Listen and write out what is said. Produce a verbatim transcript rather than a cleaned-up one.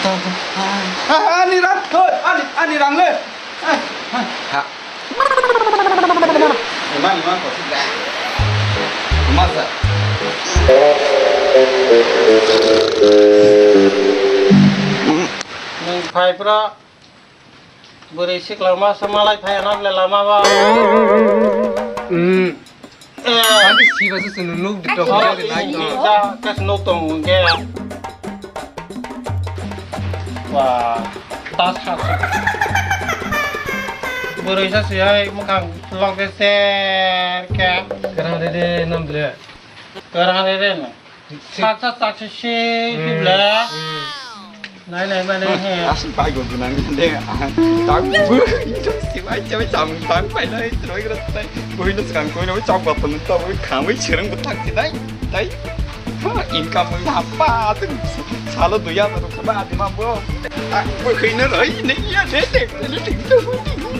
Ah, ani rat khoi, ani, ani rang le. Ah, ah. Ha. Ima, ima, kosik da. Ima sa. Nwng phai phro bwrwi sikla masa malai phai ano le lama ba. Hmm. Eh. Tadi siba su sunu nuk di tok Oh, di di nai di to. Ja, kas nuk tong ge. Wah, tas khas. Bwrwi sa siyai mukhang lok de ser ke. Kerang de de nam de. Kerang de de no. Sak sak sak si si Hmm. Bibla. Hmm. Nai, nai, mane, he. Asli pai go gunang de. Tak bu. Sibai, sibai, tam, tam, pai, nai, troi, gra, tai. Bui, no, skang, koi, no, chok, ba, pun, to, bui, khang, bui, chirang, bu, tak, tai, tai. Ha, income, bui, ha, pa, tu. Salo, duya, ba, tu, ba, adi, ma, bo. Ah, bui, koi, no, roi, ne, ya, ne, ne, ne, ne, ne,